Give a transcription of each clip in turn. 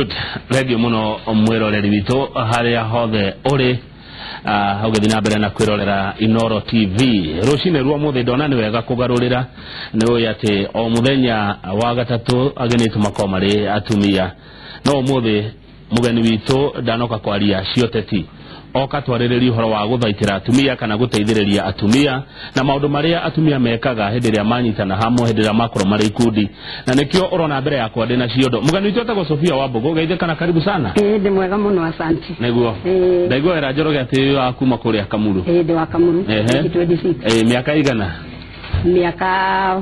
Good, thengiũ mũno mwĩroreri witũ harĩa hothe ũrĩ, ũgĩthiĩ na mbere na kwĩrorera Inoro TV rũcinĩ rwa mũthĩ. Ndona nĩ wega kũgarũrĩra, nĩ ũĩ atĩ o mũthenya wa gatatũ ageni aitũ makoragwo marĩ atumia, no ũmũthĩ mũgeni witũ ndanoka kwaria cioteti, oka twarĩrĩria ũhoro wa gũthaitĩra atumia kana gũteithĩrĩria atumia na maũndũ marĩa atumia mekaga hĩndĩ ĩrĩa manyitana hamwe, hĩndĩ ĩrĩa makorwo marĩ ikundi, na nĩkĩo ũrona mbere yakwa ndĩ na ciondo. Mũgeni witũ etagwo Sofia Wambũgũ. Geithĩ kana karibu sana. Ĩĩ, ndĩ mwega mũno, asanti. Nĩguo. Ĩĩ. Ndaigua wĩra Njoroge atĩ wa kuma kũrĩa Kamuru. Ĩĩ, ndĩ wa Kamuru. 2026. Ĩĩ, mĩaka igana? Mĩaka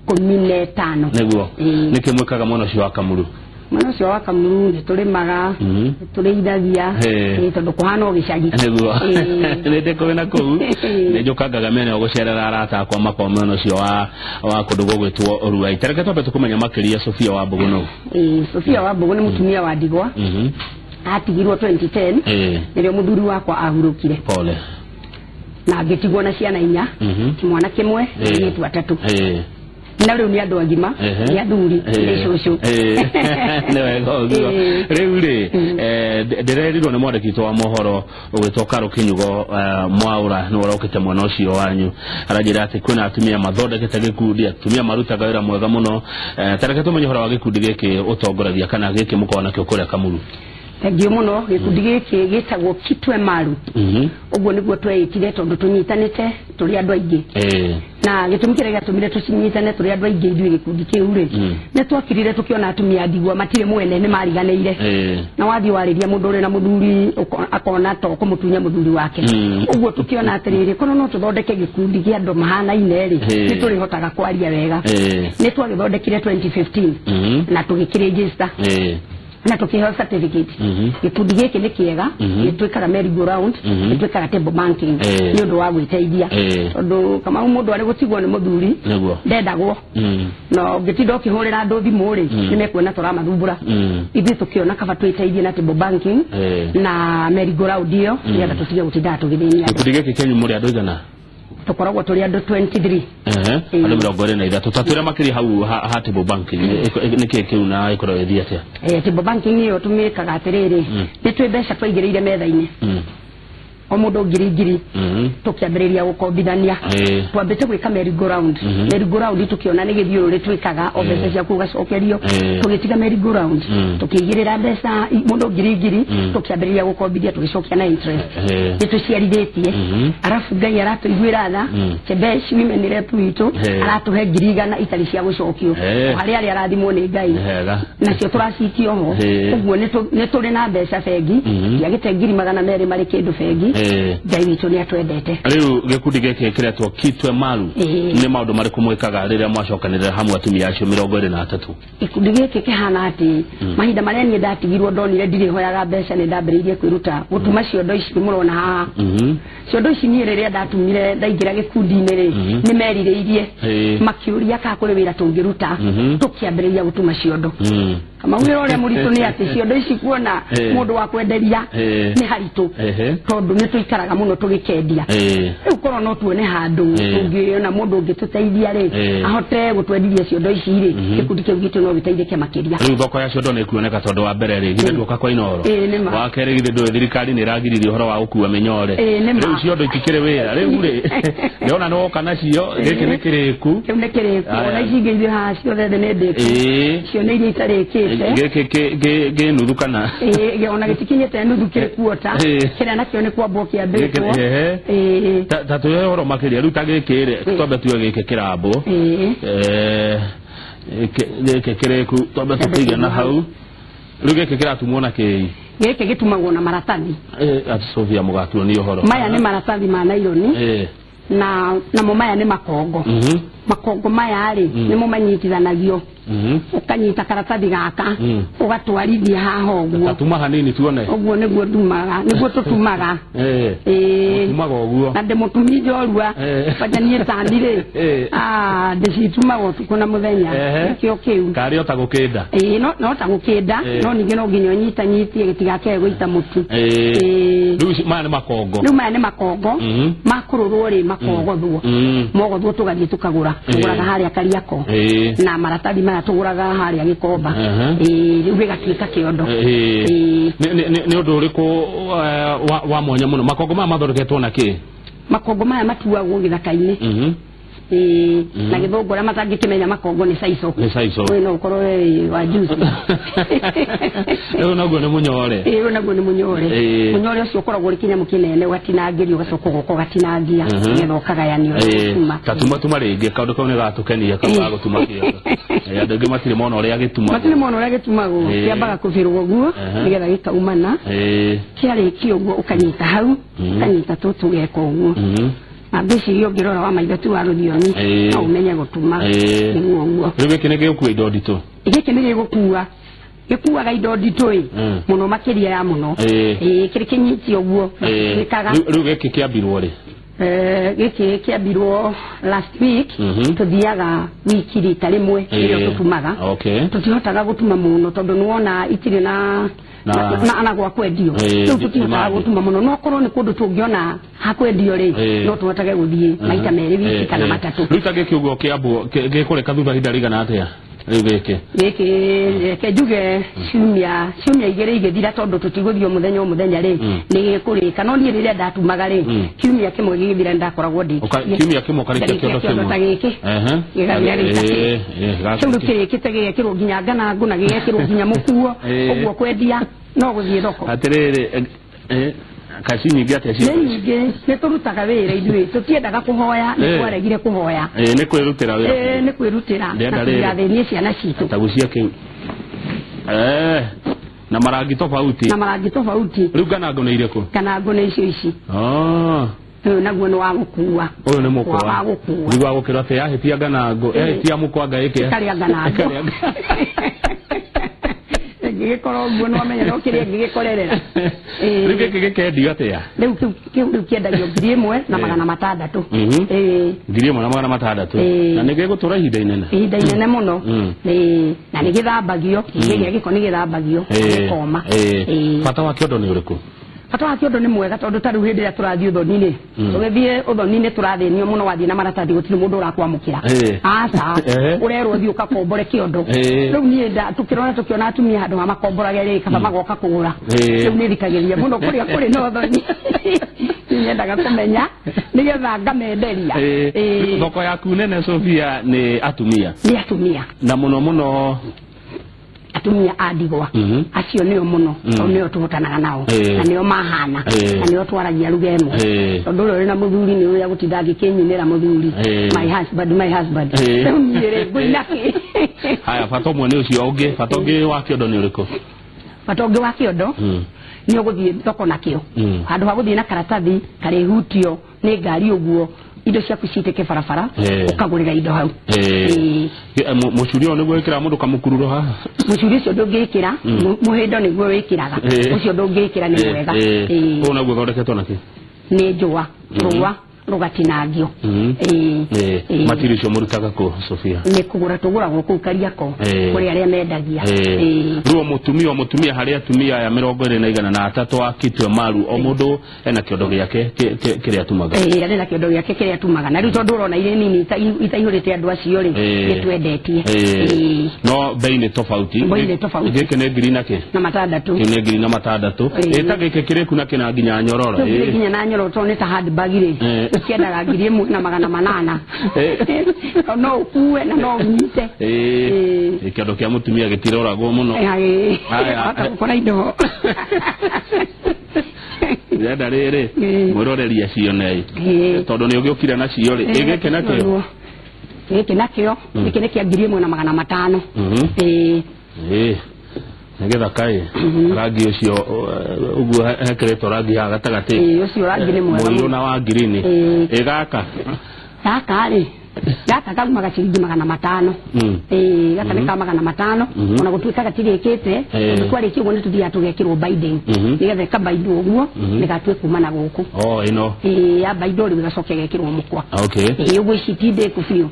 15. Nĩguo. Ĩĩ. Nĩkĩ mwĩkaga mwena ũcio wa Kamuru? Mwena ũcio wa Kamuru nĩ tũrĩmaga, nĩ tũrĩithagia. Ĩĩ, tondũ kũhana o gĩcagi. Nĩguo. Ĩĩ. Nĩ ndĩ kũrĩ na kũu nĩ njũkangaga mĩena ĩyo gũcerera arata akwa makorwo mwena ũcio wa kũndũ gũgwĩtwo Ruai. Tareke twambe tũkũmenya makĩria, Sofia Wambũgũ nũ? Ĩĩ, Sofia Wambũgũ nĩ mũtumia wa ndigwa. Atigirwo 2010, nĩrĩo mũthuri wakwa ahurũkire. Pole. Na ngĩtigwo na ciana inya, kĩmwana kĩmwe, airĩtu atatũ. Na rĩu nĩ andũ agima, nĩ athuri, nĩ cũcũ. Nĩ wega ũguo. Rĩu rĩ, ndĩrerirwo nĩ mwandĩki witũ wa mohoro ũgwĩtwo Karo Kinyugo, Mwaũra nĩ ũrokĩte mwena ũcio wanyu, aranjĩra atĩ kwĩna atumia mathondekete gĩkundi, atumia marutaga wĩra mwega mũno. Tareke tũmenye ũhoro wa gĩkundi gĩkĩ ũtongoragia kana gĩkĩ mũkoragwo nakĩo kũrĩa Kamuru. Thengiũ mũno. Gĩkundi gĩkĩ gĩtagwo Kitwe Maru. Ũguo nĩguo tweĩtire tondũ tũnyitanĩte tũrĩ andũ aingĩ. Na gĩtũmi kĩrĩa gĩatũmire tũcinyitane tũrĩ andũ aingĩ ithuĩ gĩkundi kĩu rĩ, nĩ twakirire tũkĩona atumia ndigwa matirĩ mwene, nĩ mariganĩire. Na wathiĩ warĩria mũndũ ũrĩ na mũthuri, akona to kũmũtunya mũthuri wake. Ũguo tũkĩona atĩrĩrĩ, korwo no tũthondeke gĩkundi kĩa andũ mahanaine rĩ, nĩ tũrĩhotaga kwaria wega. Nĩ twagĩthondekire 2015 na tũgĩkĩregister na tukiheo certificate. Gĩkundi gĩkĩ nĩ kĩega. Nĩ twĩkaga merry go round, nĩ twĩkaga table banking nĩ ũndũ wa gwĩteithia, tondũ Kamau, mũndũ arĩ gũtigwo nĩ mũthuri ndendagwo, na ũngĩtinda ũkĩhũrĩra andũ thimũ rĩ, nĩ mekuona tũramathumbũra. Ithuĩ tũkĩona kaba twĩteithie na table banking na merry go round ĩyo, nĩgetha tũtige gũtindaga tũgĩthĩnia andũ. Gĩkundi gĩkĩ kĩanyu mũrĩ andũ igana? Tũkoragwo tũrĩ andũ 23. Ehe, andũ 23. Ta twĩre makĩria hau ha table banking, nĩ kĩĩ kĩu na ĩkoragwo ĩthiĩ atĩa? Table banking ĩyo tũmĩkaga atĩrĩrĩ, nĩ twĩ mbeca twaigĩrĩire metha-inĩ, o mũndũ ngiri ngiri, tũkĩambĩrĩria gũkombithania. Twambĩte gwĩka merry go round. Merry go round tũkĩona nĩ gĩthiũrũrĩ twĩkaga, o mbeca ciaku ũgacokerio. Tũgĩtiga merry go round, tũkĩigĩrĩra mbeca mũndũ ngiri ngiri, tũkĩambĩrĩria gũkombithia, tũgĩcokia na interest. Nĩ tũciarithĩtie. Arabu Ngai aratũiguĩra tha. Chebes women rep witũ aratũhe 100,000 itarĩ cia gũcokio. O harĩa arĩa arathimwo nĩ Ngai. Nĩ hega. Nacio tũracikia ho. Ũguo nĩ tũrĩ na mbeca bengi, tiagĩte 200,000 marĩ kĩndũ bengi. Ngai witũ nĩ atwendete. Rĩu gĩkundi gĩkĩ kĩretwo Kitwe Maru, nĩ maũndũ marĩkũ mwĩkaga rĩrĩa mwacokanĩrĩra hamwe atumia acio 23? Gĩkundi gĩkĩ kĩhana atĩ mahinda marĩa niĩ ndatigirwo, ndonire ndirĩhoyaga mbeca, nĩ ndambĩrĩirie kwĩruta gũtuma ciondo ici mũrona haha. Ciondo ici niĩ rĩrĩa ndatumire, ndaingĩra gĩkundi-inĩ rĩ, nĩ merirĩirie, makĩũria kana kũrĩ wĩra tũngĩruta. Tũkĩambĩrĩria gũtuma ciondo. Kamau, wĩra ũrĩa mũritũ nĩ atĩ ciondo ici kuona mũndũ wa kwenderia nĩ haritũ, tondũ nĩ tũikaraga mũno tũgĩkendia. Rĩu korwo no tuone handũ tũngĩona mũndũ ũngĩtũteithia rĩ, ahote gũtwendiria ciondo ici rĩ, gĩkundi kĩu gitũ no gĩteithĩke makĩria. Rĩu thoko ya ciondo nĩ ĩkuoneka, tondũ wa mbere rĩ, githĩ nduoka kwa Inoro? Ĩĩ, nĩ ma. Wa kerĩ, githĩ ndũĩ thirikari nĩ ĩragiririe ũhoro wa gũkua mĩnyore? Ĩĩ, nĩ ma. Rĩu ciondo itikĩrĩ wĩra. Rĩu rĩ, ndĩrona nĩ woka nacio, gĩkĩ nĩ kĩrĩku? Kĩu nĩ kĩrĩku. Aya. Ona ici ingĩ ithuĩ haha ciothe thĩ nĩ ndĩku. Icio nĩ iria itarĩkĩte. Gĩkĩ kĩ nuthu kana? Ĩĩ, ona gĩtikinyĩte nuthu, kĩrĩ kuota. Kĩrĩa nakĩo nĩ kwambwo kĩambĩtwo. Gĩkĩ, ehe. Ta tũhe ũhoro makĩria rĩu ta gĩkĩ rĩ, twambe tuge gĩkĩ kĩrambwo. Gĩkĩ kĩrĩku, twambe tũkĩige na hau. Rĩu gĩkĩ kĩratumwo na kĩi? Gĩkĩ gĩtumagwo na maratathi. Ati Sofia mũgatuonia ũhoro. Maya nĩ maratathi ma naironi, na namo maya nĩ makongo. Makongo maya rĩ, nĩmo manyitithanagio. Ũkanyita karatathi gaka, ũgatwarithia haha ũguo. Tatuma hanini tuone. Ũguo nĩguo ndumaga, nĩguo tũtumaga. Ĩĩ. Tumaga ũguo. Na ndĩmũtumi njorua. Kwanja niĩ tani rĩ, ndĩcitumaga ũtukũ na mũthenya. Nĩkĩo kĩu. Karĩ o ta gũkĩnda. Ĩĩ, no ta gũkĩnda, no ningĩ no nginya ũnyitanyitie gĩtigakĩae gũita mũtu. Rĩu maya nĩ makongo. Rĩu maya nĩ makongo. Makũrũrwo rĩ, makogothwo. Mogothwo tũgathiĩ tũkagũra. tũgũraga tũgũraga harĩa Kariako na maratathi maya tũgũraga harĩa Gĩkomba rĩu gĩgatuĩka kĩondo. Nĩ ũndũ ũrĩkũ wa mwanya mũno makongo maya mathondeketwo na kĩ? Makongo maya matuagwo gĩthaka-inĩ na gĩthũngũ arĩa matangĩkĩmenya makongo nĩ saico. Nĩ saico. Ũyũ no ũkorwo wĩ wa juice. Ũyũ naguo nĩ mũnyore. Ũyũ naguo nĩ mũnyore. Mũnyore ũcio ũkoragwo ũrĩ kĩnyamũ kĩnene ũgatinangĩrio ũgacoka ũgoka ũgatinangia nĩgetha ũkagayanio gũtuma. Ta tuma rĩngĩ kaũndũ kau nĩ gatũkenia kau ga gũtuma kĩondo. Andũ aingĩ matirĩ mona ũrĩa gĩtumagwo. Matirĩ mona ũrĩa gĩtumagwo. Kĩambaga kũbĩrwo ũguo nĩgetha gĩkaumana. Kĩarĩkia ũguo ũkanyita hau ũkanyita tũtũ ũgeka ũguo. Na ngwĩciria ũngĩrora wa maitho tu wa rũthiomi no ũmenye gũtuma nĩguo ũguo. Rĩu gĩkĩ nĩ gĩgũkua indo nditũ? Gĩkĩ nĩ gĩgũkua gĩkuaga indo nditũ ĩ mũno makĩria ya mũno. Kĩrĩ kĩnyiti ũguo gĩkaga. Rĩu gĩkĩ kĩambirwo rĩ? Gĩkĩ kĩambirwo last week. Tũthiaga wiki rita rĩmwe rĩrĩa tũtumaga. Tũtihotaga gũtuma mũno tondũ nĩwona itirĩ na na gwa kwendio. Rĩu tũtihotaga gũtuma mũno no korwo nĩ kũndũ tũngĩona hakwendio rĩ no tũhotage gũthiĩ maita merĩ wiki kana matatũ. Rĩu ta gĩkĩ ũguo kĩambwo gĩkũrĩka thutha ihinda rĩigana atĩa? Rĩu gĩkĩ gĩkĩ reke njuge ciumia igĩrĩ igĩthira tondũ tũtigũthiĩ o mũthenya o mũthenya rĩ nĩ gĩkũrĩka no niĩ rĩrĩa ndatumaga rĩ kiumia kĩmwe gĩgĩthira nĩndakoragwo ndĩkĩtie. Kiumia kĩmwe ũkarĩkia kĩondo kĩmwe ta gĩkĩ gĩgathira rĩta kĩu kĩrĩkĩte gĩgekĩrwo nginya nganangũ na gĩgekĩrwo nginya mũkuo ũguo kwendia no gũthiĩ thoko. Atĩrĩrĩ kaci nyingĩ atĩa cio? Nĩ nyingĩ nĩ tũrutaga wĩra ithuĩ tũtiendaga kũhoya nĩ twaregire kũhoya. Nĩ kwĩrutĩra wĩra. Nĩ kwĩrutĩra na tũtigathĩnie ciana citũ. Tagucia kĩu na marangi tofauti. Na marangi tofauti. Rĩu nganangũ nĩ irĩkũ? Nganangũ nĩ icio ici. Ũyũ naguo nĩ wa gũkua. Ũyũ nĩ mũkwa wa gũkua. Nĩ wa gũkĩrwo atĩ yahĩtia nganangũ yahĩtia mũkwa ngaĩkĩa ĩkarĩa nganangũ. Ngĩgĩkorwo ũguo nĩ wamenya no kĩrĩa ngĩgĩkorerera. Rĩu gĩkĩ gĩkendio atĩa? Rĩu kĩu kĩendagio 1600. 1600. Na nĩ gĩgũtũra ihinda inene? Ihinda inene mũno. Na nĩ gĩthambagio kĩgĩa gĩko nĩ gĩthambagio gĩkoma. Bata wa kĩondo nĩ ũrĩkũ? Bata wa kĩondo nĩ mwega tondũ ta rĩu hĩndĩ ĩrĩa tũrathiĩ ũthoni-inĩ tũgĩthiĩ ũthoni-inĩ tũrathĩnio mũno wathiĩ na maratathi gũtirĩ mũndũ ũrakwamũkĩra. Aca ũrerwo thiĩ ũgakombore kĩondo. Rĩu niĩ tũkĩrora tũkĩona atumia handũ ha makomborage rĩ kaba magoka kũgũra. Rĩu nĩ thikagĩrĩria mũno kũrĩa kũrĩ na ũthoni. Nyendaga kũmenya nĩgetha ngamenderia. Thoko yaku nene Sophia nĩ atumia? Nĩ atumia na mũno mũno atumia a ndigwa acio nĩo mũno tondũ nĩo tũhotanaga nao na nĩo mahana na nĩo twaragia ruga ĩmwe tondũ ũrĩa ũrĩ na mũthuri nĩ ũrĩa gũtinda angĩkĩnyinĩra mũthuri my husband my husband. Rĩu niĩ rĩ ngũina kĩ? Haya bata ũmwe nĩ ũcio ũngĩ bata ũngĩ wa kĩondo nĩ ũrĩkũ? Bata ũngĩ wa kĩondo nĩ ũgũthiĩ thoko nakĩo handũ ha gũthiĩ na karatathi karĩhutio nĩ ngari ũguo indo ciaku citĩke barabara ũkagũrĩra indo hau. Mũcuri ũyũ nĩguo wĩkĩraga mũndũ kamũkururo haha? Mũcuri ũcio ndũngĩkĩra mũhĩndo nĩguo wĩkĩraga ũcio ndũngĩkĩra nĩ mwega. Ũyũ naguo ũthondeketwo na kĩ? Nĩ njũa rũa rũgatinangio. Matiri icio mũrutaga kũ Sophia? Nĩ kũgũra tũgũragwo kũu Kariako kũrĩ arĩa mendagia. Rĩu o mũtumia harĩ atumia aya 203 a Kitwe Maru o mũndũ ena kĩondo gĩake kĩrĩa atumaga. Arĩ na kĩondo gĩake kĩrĩa atumaga na rĩu tondũ ũrona irĩ nini itaihũrĩte andũ acio rĩ nĩ twendetie. No bei nĩ tofauti. Gĩkĩ nĩ ngiri na kĩ? Na matandatũ. Kĩu nĩ 1600. Ĩta gĩkĩ kĩrĩku na kĩna nginya nyororo. Kĩrĩ nginya na nyororo tondũ nĩ ta handbag rĩ kĩendaga 1800. No ũkue na no ũnyite. Kĩondo kĩa mũtumia gĩtiroragwo mũno. Gũkora indo. Ndĩrenda rĩrĩ mwĩroreri acione tondũ nĩ ũgĩũkire nacio rĩ. Gĩkĩ nakĩo? Gĩkĩ nakĩo gĩkĩ nĩ kĩa 1500. Nĩ gĩthaka ĩ rangi ũcio ũguo hekĩrĩtwo rangi haha gatagatĩ. Ũcio rangi nĩ mwega mũirũ na wa ngirini. Ĩ gaka? Gaka rĩ gaka kaumaga ciringi 500. Gaka nĩ ka 500 ona gũtuĩka gatirĩkĩte tondũ kwarĩkia ũguo nĩ tũthiaga tũgekĩrwo binding nĩgetha ĩkabaindwo ũguo nĩgatue kuma na gũkũ. Ĩno yabaindwo rĩu ĩgacoka ĩgekĩrwo mũkwa. Ũguo ici ti ndĩku biũ.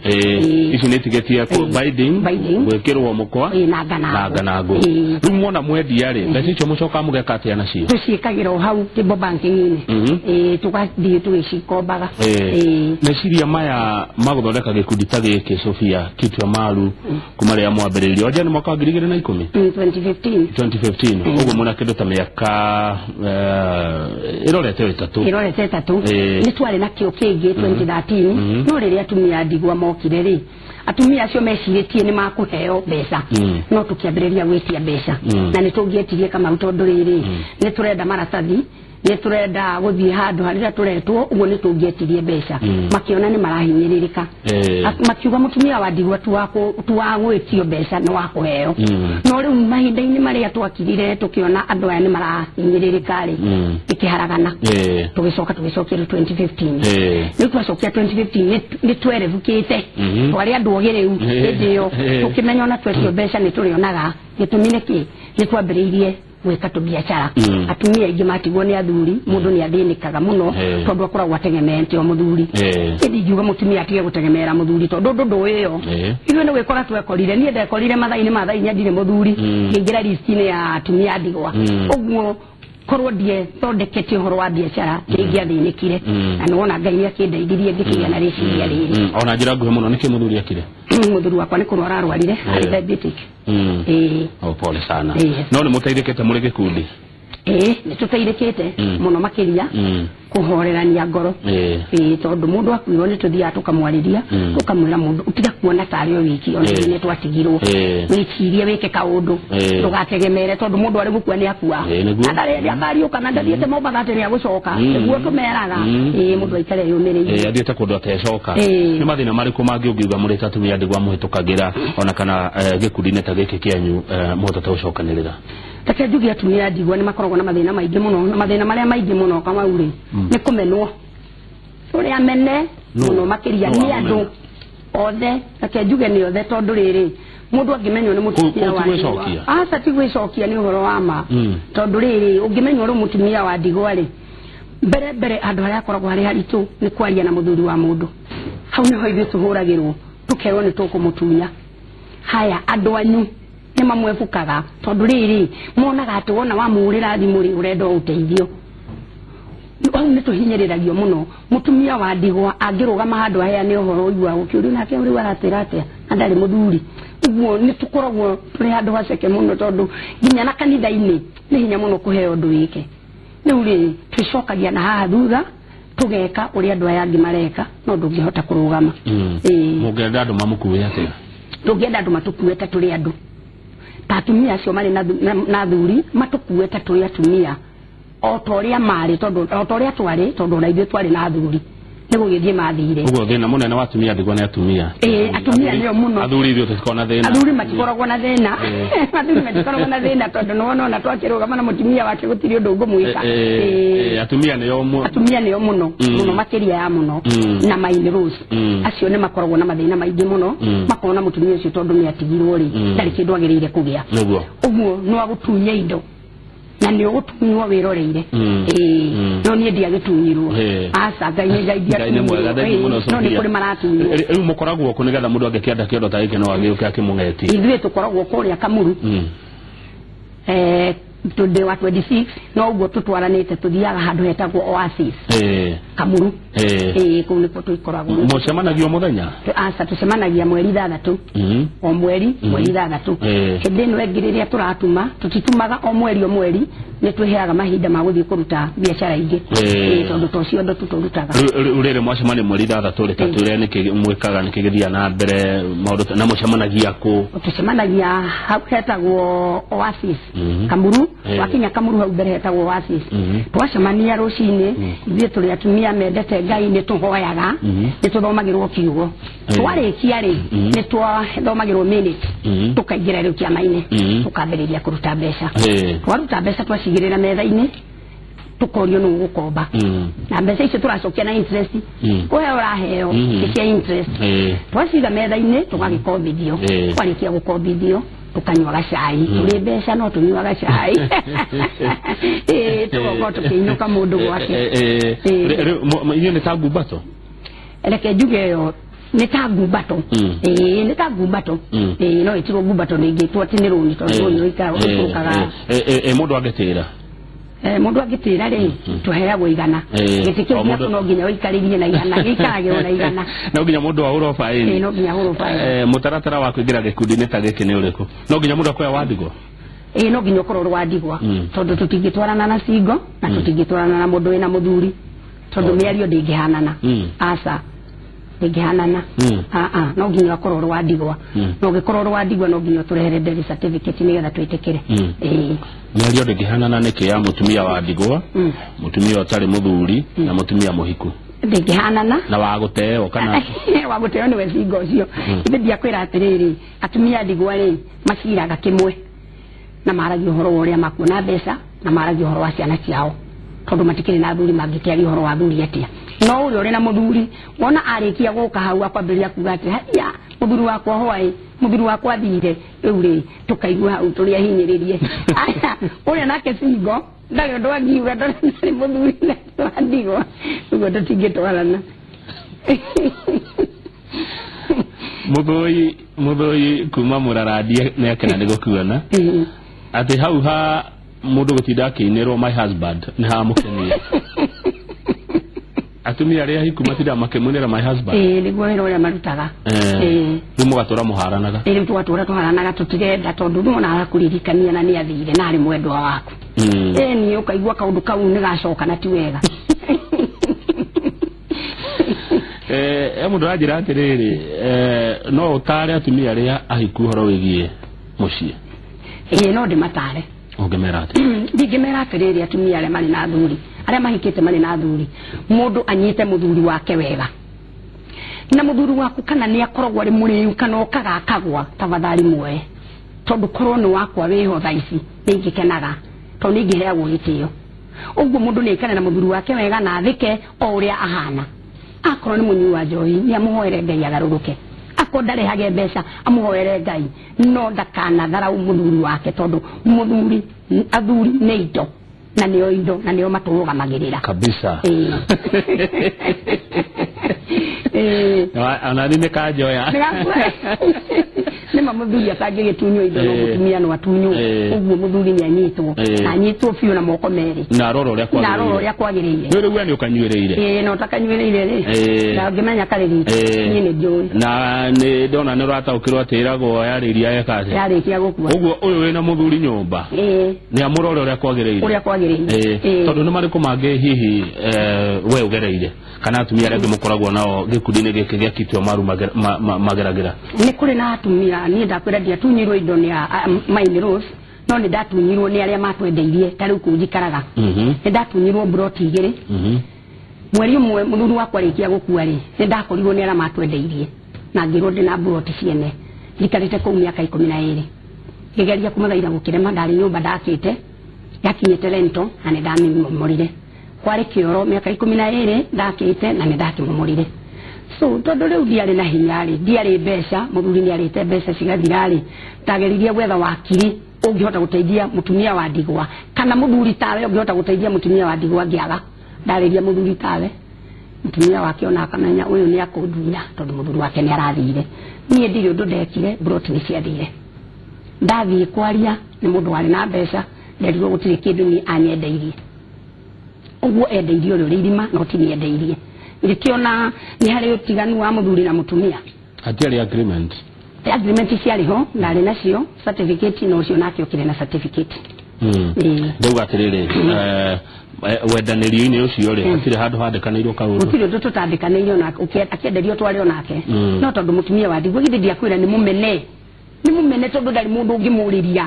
Ici nĩ tigĩtie binding gwĩkĩrwo mũkwa na nganangũ. Rĩu mwona mwendia rĩ mbeca icio mũcokaga mũgeka atĩa nacio? Tũciĩkagĩra o hau table banking-inĩ tũgathiĩ tũgĩcikombaga. Meciria maya magũthondeka Gũthondeka gĩkundi ta gĩkĩ Sophia Kitwe Maru kuma rĩrĩa mwambĩrĩirie onja nĩ mwaka wa 2010 2015 ũguo mũna kĩndũ ta mĩaka ĩrorete ĩtatũ ĩrorete ĩtatũ. Nĩ twarĩ na kĩo kĩngĩ 2013 no rĩrĩa atumia a ndigwa mokire rĩ, atumia acio mecirĩtie nĩ makũheo mbeca no tũkĩambĩrĩria gwĩtia mbeca na nĩ tũngĩetirie Kamau tondũ rĩrĩ nĩ tũrenda maratathi, nĩ tũrenda gũthiĩ handũ harĩa tũretwo, ũguo nĩ tũngĩetirie mbeca. Makĩona nĩ marahinyĩrĩrĩka, makiuga mũtumia wa ndigwa tu wa gwĩtio mbeca nĩ wa kũheo. No rĩu mahinda-inĩ marĩa twakirire tũkĩona andũ aya nĩ marahinyĩrĩrĩka rĩ, ĩkĩharagana. Tũgĩcoka tũgĩcokia rĩu 2015. Rĩu twacokia 2015 nĩ twerebukĩte, twarĩ andũ ogĩ rĩu hĩndĩ ĩyo, tũkĩmenya ona twetio mbeca nĩ tũrĩonaga. Gĩtũmi nĩ kĩ? Nĩ twambĩrĩirie gwĩka tũbiacara. Atumia aingĩ matigwo nĩ athuri, mũndũ nĩ athĩnĩkaga mũno tondũ akoragwo ategemeete o mũthuri. Ĩndĩ ingiuga mũtumia atige gũtegemera mũthuri tondũ ũndũ ndũĩyo. Ithuĩ nĩ gwĩkora twekorire, niĩ ndekorire mathaa-inĩ ma thaa inya ndirĩ mũthuri, ngĩingĩra list-inĩ ya atumia a ndigwa. Ũguo korwo ndiethondekete ũhoro wa biacara nĩingĩathĩnĩkire, na nĩwona Ngai nĩ akĩndeithirie ngĩkĩgĩa na rĩciria rĩrĩ. Ona njĩra nguhĩ mũno nĩkĩ mũthuri akire? Mũthuri wakwa nĩ kũrwara arwarire, arĩ diabetic. Oh, pole sana. No nĩ mũteithĩkĩte mũrĩ gĩkundi? Nĩ tũteithĩkĩte mũno makĩria kũhorerania ngoro. Tondũ mũndũ akuirwo nĩ tũthiaga tũkamwarĩria, tũkamwĩra mũndũ ũtiga kuona tarĩ o wiki, ona ithuĩ nĩ twatigirwo. Wĩcirie wĩke kaũndũ, ndũgategemere tondũ mũndũ arĩ gũkua nĩ akua. Na ndarĩ akariũka na ndathiĩte Mombatha atĩ nĩ agũcoka, nĩguo tũmeraga. Mũndũ aikare eyũmĩrĩirie. Athiĩte kũndũ atecoka. Nĩ mathĩna marĩkũ mangĩ ũngiuga mũrĩ ta atumia ndigwa mũhĩtũkagĩra ona kana gĩkundi-inĩ ta gĩkĩ kĩanyu mũhotete gũcokanĩrĩra? Reke njuge atumia a ndigwa nĩ makoragwo na mathĩna maingĩ mũno, na mathĩna marĩa maingĩ mũno Kamau rĩ nĩ kũmenwo. Tũrĩ amene mũno makĩria nĩ andũ othe, reke njuge nĩ othe tondũ rĩrĩ mũndũ angĩmenywo nĩ mũtumia wa ndigwa. Aca ti gwĩcokia, nĩ ũhoro wa ma. Tondũ rĩrĩ ũngĩmenywo nĩ mũtumia wa ndigwa rĩ, mbere mbere andũ arĩa akoragwo harĩ haritũ nĩ kwaria na mũthuri wa mũndũ. Hau nĩho ithuĩ tũhũragĩrwo, tũkerwo nĩ tũkũmũtunya. Haya andũ anyu nĩ mamwebukaga tondũ rĩrĩ monaga atĩ wona wamũhũrĩra thimũ rĩ ũrenda ũteithio. Hau nĩ tũhinyĩrĩragio mũno. Mũtumia wa ndigwa angĩrũgama handũ aheane ũhoro ũiguaga ũkĩũrio nake rĩu aratwĩra atĩa na ndarĩ mũthuri. Ũguo nĩ tũkoragwo tũrĩ handũ haceke mũno tondũ nginya na kanitha-inĩ nĩ hinya mũno kũheo ũndũ wĩke. Rĩu rĩ twĩcokagia na haha thutha tũgeka ũrĩa andũ aya angĩ mareka, no ndũngĩhota kũrũgama. Mũngĩenda andũ mamũkue atĩa? Tũngĩenda andũ matũkue ta tũrĩ andũ, ta atumia acio marĩ na athuri matũkue ta tũrĩ atumia o ta ũrĩa marĩ, tondũ o ta ũrĩa twarĩ, tondũ ona ithuĩ twarĩ na athuri nĩ gũgĩthiĩ mathire. Ũguo thĩna mũnene wa atumia ndigwa nĩ atumia. Atumia nĩo mũno. Athuri ithuĩ tũtikoragwo na thĩna. Athuri matikoragwo na thĩna. Athuri matikoragwo na thĩna tondũ nĩwona ona twakĩrũgama na mũtumia wake gũtirĩ ũndũ ũngũmwĩka. Atumia nĩo mũno. Atumia nĩo mũno, mũno makĩria ya mũno. Na my rose acio nĩ makoragwo na mathĩna maingĩ mũno, makona mũtumia ũcio tondũ nĩ atigirwo rĩ, ndarĩ kĩndũ agĩrĩire kũgĩa. Ũguo no agũtunye indo na nĩ ũgũtunywo wĩroreire. No niĩ ndiagĩtunyirwo. Aca Ngai nĩ Ngai ndiatunyirwo. No nĩ kũrĩ maratunywo. Rĩu mũkoragwo kũ nĩgetha mũndũ angĩkĩenda kĩondo ta gĩkĩ no agĩũke akĩmũng'etie? Ithuĩ tũkoragwo kũrĩa Kamuru. Tũndĩ wa 26 no ũguo tũtwaranĩte tũthiaga handũ hetagwo Oasis. Kamuru. Kũu nĩkuo tũikoragwo. Mũcemanagia o mũthenya? Aca tũcemanagia mweri 6. O mweri, mweri 6. Hĩndĩ ĩno ĩngĩ rĩrĩa tũratuma, tũtitumaga o mweri o mweri, nĩ twĩheaga mahinda ma gũthiĩ kũruta biacara ingĩ. Tondũ to ciondo tũtũrutaga. Rĩu rĩrĩ mwacemania mweri 6 rĩ, ta twĩre nĩkĩ mwĩkaga, nĩkĩ gĩthiaga na mbere maũndũ, na mũcemanagia kũ? Tũcemanagia hau hetagwo Oasis. Kamuru. Wakinya Kamuru hau mbere hetagwo Oasis. Twacemania rũcinĩ, ithuĩ tũrĩ atumia mendete Ngai nĩ tũhoyaga, nĩ tũthomagĩrwo kiugo. Twarĩkia rĩ, nĩ twathomagĩrwo minute, tũkaingĩra rĩu kĩama-inĩ, tũkambĩrĩria kũruta mbeca. Twaruta mbeca twacigĩrĩra metha-inĩ, tũkorio nũ ũgũkomba. Na mbeca icio tũracokia na interest, kũheo ũraheo nĩ cia interest. Twaciga metha-inĩ tũgagĩkombithio. Twarĩkia gũkombithio tũkanyua gacai. Tũrĩ mbeca no tũnyuaga cai. Tũgokorwo tũkĩinũka mũndũ gwake. Inyuĩ nĩ ta ngumbato? Reke njuge ĩyo nĩ ta ngumbato. Nĩ ta ngumbato. No ĩtirwo ngumbato nĩ ingĩtwo atĩ nĩ rũni tondũ rũni rũikũrũkaga. Mũndũ angĩtĩra? Mundu angitira ri tuheagwo igana giti kiu giaku no nginya uikaririe na igana giikaragirwo na igana no nginya mundu ahurwo faini no nginya ahurwo faini mutaratara wa kuingira gikundi-ini ta giki ni uriku no nginya mundu akoya wandigwa no nginya ukorwo uri wa ndigwa tondu tutingitwarana na singo na tutingitwarana na mundu wina muthuri tondu miario ndingihanana aca ndingihanana no nginya akorwo uri wa ndigwa no ungikorwo uri wa ndigwa no nginya uturehere death certificate nigetha twitikire miario ndingihanana niki ya mutumia wa ndigwa mutumia utari muthuri na mutumia muhiku ndingihanana na wa guteo kana wa guteo niwe singo ucio ithe ndiakwira atiriri atumia ndigwa ri maciraga kimwe na maragia uhoro wa uria makuona mbeca na maragia uhoro wa ciana ciao tondu matikiri na athuri mangĩkĩaria uhoro wa athuri atia no ũrĩa ũrĩ na mũthuri wona arĩkia gũka hau akwambĩrĩria kuga atĩ haiya mũthuri wakwa hwaĩ mũthuri wakwa athire rĩu rĩ tũkaigua hau tũrĩ ahinyĩrĩrie aya ũrĩa nake singo ndarĩ ũndũ angiuga tondũ ndarĩ mũthuri na wa ndigwa ũguo tũtingĩtwarana Muthoi kuma mũrarandie nĩ akena nĩ gũkuona atĩ hau ha mundu gutinda akiinirwo my husband ni hamukenia atumia aria hiku matinda makimunira my husband niguo wira uria marutaga riu mugatura muharanaga riu tugatura tuharanaga tutirenda tondu nona arakuririkania na ni athire na ari mwendwa waku ni ukaigua kaundu kau ni gacoka na ti wega mundu aranjira atiriri no utare atumia aria ahiku uhoro wigie mucii no ndimatare ungimera atia ndingimera atiriri atumia aria mari na athuri aria mahikite mari na athuri mundu anyite muthuri wake wega na muthuri waku kana ni akoragwo ari muriu kana okaga akagwa tafadhali muoe tondu korwo ni wakwa wiho thaa ici ni ingikenaga tondu ni ingiheagwo gitio uguo mundu ni aikare na muthuri wake wega na athike o uria ahana akorwo ni munyui wa njohi ni amuhoere Ngai agaruruke akorwo ndarehage mbeca amuhoere Ngai no ndakanatharau muthuri wake tondu muthuri athuri ni indo na nio indo na nio maturugamagirira kabisa ona ni kanjoya nima muthuri atangĩgĩtunywo indo no mũtumia no atunywo ũguo mũthuri nĩ anyitwo na anyitwo biũ na moko merĩ na arora ũrĩa kwagĩrĩire na arora ũrĩa kwagĩrĩire nĩ rĩu we nĩ ũkanyuĩrĩire no ũtakanyuĩrĩire rĩ na ũngĩmenya karĩ riki niĩ nĩ njũĩ na nĩ ndona nĩ ũrataũkĩrwo atĩ ĩragwo yarĩria eka atĩa yarĩkia gũkua ũguo ũyũ wĩna mũthuri nyũmba nĩ amũrore ũrĩa kwagĩrĩire ũrĩa kwagĩrĩire tondũ nĩ marĩkũ mangĩ hihi we ũgereire kana atumia arĩa angĩ mũkoragwo nao gĩkundi-inĩ gĩkĩ gĩa Kitwe Maru mageragĩra nĩ kũrĩ na atumia niĩ ndakwĩra ndiatunyirwo indo nĩ my Rose no nĩ ndatunyirwo nĩ arĩa matwendeirie ta rĩu kũu njikaraga nĩ ndatunyirwo mburoti igĩrĩ mweri ũmwe mũthuri wakwa arĩkia gũkua rĩ nĩ ndakorirwo nĩ arĩa matwendeirie na ngĩrwo ndĩ na mburoti ciene njikarĩte kũu mĩaka 12 ngĩgeria kũmathaitha gũkĩrema ndarĩ nyũmba ndakĩte yakinyĩte rento na nĩ ndamĩmomorire kwarĩ kĩoro mĩaka 12 ndakĩte na nĩ ndakĩmomorire so tondu riu ndiarĩ na hinya rĩ ndiarĩ mbeca mũthuri nĩ arĩte mbeca cigathira rĩ ndageririe gwetha wakiri ũngĩhota gũteithia mũtumia wa ndigwa kana mũthuri tawe ũngĩhota gũteithia mũtumia wa ndigwa ngĩaga ndarĩria mũthuri tawe mũtumia wake ona akamenya ũyũ nĩ akũndunya tondũ mũthuri wake nĩ arathire niĩ ndirĩ ũndũ ndekire mburoti nĩ ciathire ndathiĩ kwaria nĩ mũndũ warĩ na mbeca nderirwo gũtirĩ kĩndũ niĩ anyendeirie ũguo endeirie ũrĩa ũrĩ irima no ti niĩ endeirie ngĩkĩona nĩ harĩ ũtiganu wa mũthuri na mũtumia hatiarĩ agreement agreement ciarĩ ho ndarĩ nacio certificate no ũcio nake ũkĩrĩ na certificate ndauga atĩrĩrĩ wendanĩrio-inĩ ũcio rĩ hatirĩ handũ handĩkanĩirwo kaũndũ gũtirĩ ũndũ tũtandĩkanĩirio nake akĩenderio twarĩ onake no tondũ mũtumia wa ndigwa githĩ ndiakwĩra nĩ mũmene nĩ mũmene tondũ ndarĩ mũndũ ũngĩmũrĩria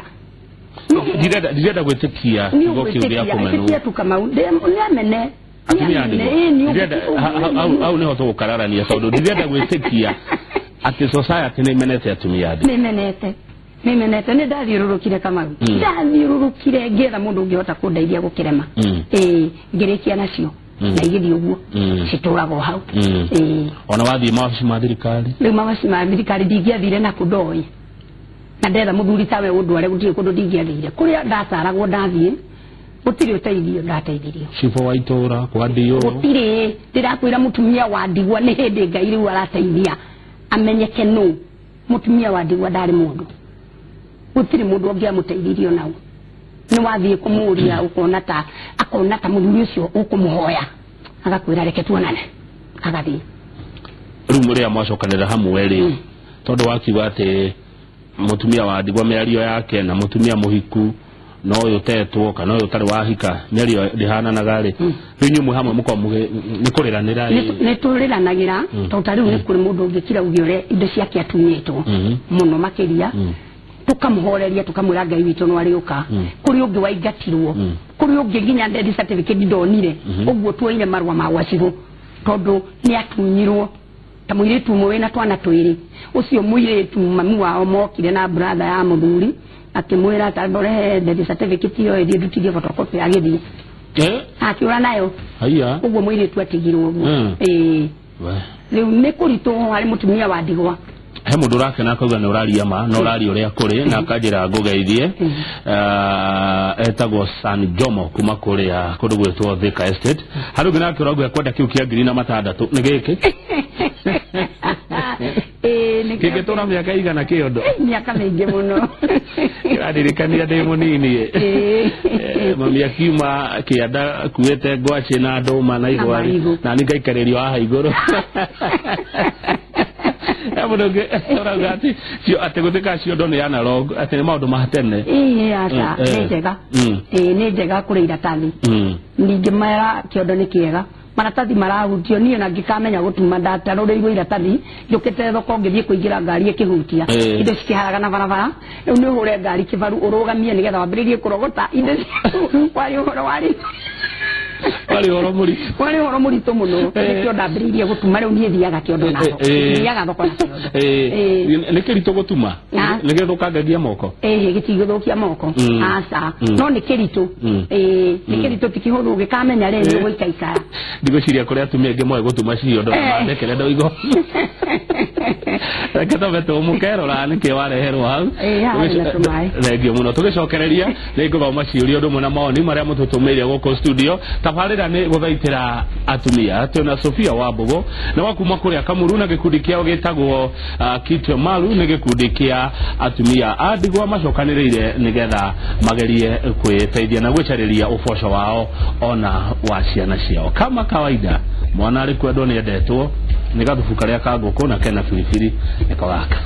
ndirenda gwĩtĩkia kiugo kĩu gĩa kũmenwo ĩtĩkia tu Kamau nĩ amene atumia ndigwa hau niho tũgũkararania tondũ ndirenda gwĩtĩkia atĩ society nĩ imenete atumia ndigwa nĩ imenete nĩ ndathiũrũrũkire Kamau ndathiũrũrũkire ngĩetha mũndũ ũngĩhota kũndeithia gũkĩrema ngĩrĩkia nacio na igĩthiĩ ũguo citũragwo hau ona wathiĩ mawabici ma thirikari rĩu mawabici ma thirikari ndingĩathire nakũ ndoĩ na ndetha mũthuri tawe ũndware gũtirĩ kũndũ ndingĩathire kũrĩa ndataragwo ndathiĩ gũtirĩ ũteithio ndateithirio cibũ wa itũra kwa ndio gũtirĩ ndĩrakwĩra mũtumia wa ndigwa nĩ hĩndĩ Ngai rĩu arateithia amenyeke nũ mũtumia wa ndigwa ndarĩ mũndũ gũtirĩ mũndũ ũngĩamũteithirie onau Nĩ wathiĩ kũmũria ũkona ta akona ta mũthuri ũcio ũkũmũhoya agakwĩra reke tuonane agathiĩ. Rĩu mũrĩa mwacokanĩra hamwe rĩ, tondũ wakiuga atĩ mũtumia wa ndigwa mĩario yake na mũtumia mũhiku no ũyũ ũtetwo kana ũyũ ũtarĩ wahika mĩario ndĩhananaga rĩ, rĩu inyuĩ mwĩ hamwe mũkorwo nĩ kũrĩranĩra? Nĩ tũrĩranagĩra tondũ ta rĩu nĩ kũrĩ mũndũ ũngĩkira uge ũrĩa indo ciake atunyĩtwo mũno makĩria, tukamũhoreria tukamwĩra Ngai witũ no arĩũka. Kũrĩ ũngĩ waingatirwo, kũrĩ ũngĩ nginya death certificate ndonire, ũguo tuoire marũa ma gwacibũ tondũ nĩ atunyirwo. Ta mũirĩtu ũmwe wĩna twana twĩrĩ, ũcio mũirĩtu mami wao mokire na brother ya mũthuri akĩmwĩra ta mborehe death certificate ĩyo ĩthiĩ ndutithie photocopy, agĩthiĩ akĩũra nayo. Ũguo mũirĩtu atigirwo ũguo. Rĩu nĩ kũritũho harĩ mũtumia wa ndigwa. He mũndũ ũrakena akauga nĩ ũraria ma na ũraria ũrĩa kũrĩ na akanjĩra ngũgeithie. Etagwo San Jomo kuma kũrĩa kũndũ gwĩtwo Thika Estate. Harĩ ũngĩ nake ũrauga kwenda kĩu kĩa 6,000 nĩ gĩkĩ kĩngĩtũra mĩaka igana kĩondo? Mĩaka mĩingĩ mũno. Kĩrandirikania ndĩ mũnini, mami akiuma kĩanda akuĩte ngwacĩ na ndũma na igwa na niĩ ngaikarĩrio haha igũrũ. Mũndũ ũngĩ ũrauga atĩ atĩ gũtuĩka ciondo nĩ analog, atĩ nĩ maũndũ ma tene. Ĩĩ aca, nĩ njega. Ĩĩ nĩ njega kũrĩ iratathi. Ningĩ mera kĩondo nĩ kĩega, maratathi marahutio. Niĩ na ngĩkamenya gũtuma ndatarũrĩirwo iratathi njũkĩte thoko ngĩthiĩ kũingĩra ngari ĩkĩhutia indo cikĩharagana barabara. Rĩu nĩ ũhũre ngari kĩbaru ũrũgamie nĩgetha wambĩrĩrie kũrogota indo. Warĩ ũhoro warĩ warĩ ũhoro mũritũ, warĩ ũhoro mũritũ mũno. Nĩkĩo ndambĩrĩirie gũtuma. Rĩu niĩ thiaga kĩondo na thoko, thiaga thoko na kĩondo. Nĩ kĩritũ gũtuma? Nĩ gĩthũkangagia moko? Ĩĩ, gĩtigũthũkia moko, aca, no nĩ kĩritũ. Ĩĩ nĩ kĩritũ, ti kĩhũthũ. Ũgĩkamenya rĩ nĩ ũgũikaikara. Ndigwĩciria kũrĩ atumia aingĩ moĩ gũtuma ciondo na mandekere ndoigo. Reke twambe tũmũkerora nĩkĩ wareherwo hau. Thengio mũno. Tũgĩcokereria nĩ ngũthoma ciũria ũndũ ũmwe na mawoni marĩa mũtũtũmĩire gũkũ studio. Tabarĩra nĩ gũthaitĩra atumia. Twĩna Sofia Wambũgũ nĩ wa kuma kũrĩa Kamuru na gĩkundi kĩao gĩtagwo Kitwe Maru, nĩ gĩkundi kĩa atumia a ndigwa macokanĩrĩire nĩgetha magerie kwĩteithia na gwĩcarĩria ũboco wao ona wa ciana ciao. Kama kawaida mwana arĩ kwendwo nĩ endetwo nĩ gathubu karĩa ka ngũkũ na kena biribiri nĩko gaka.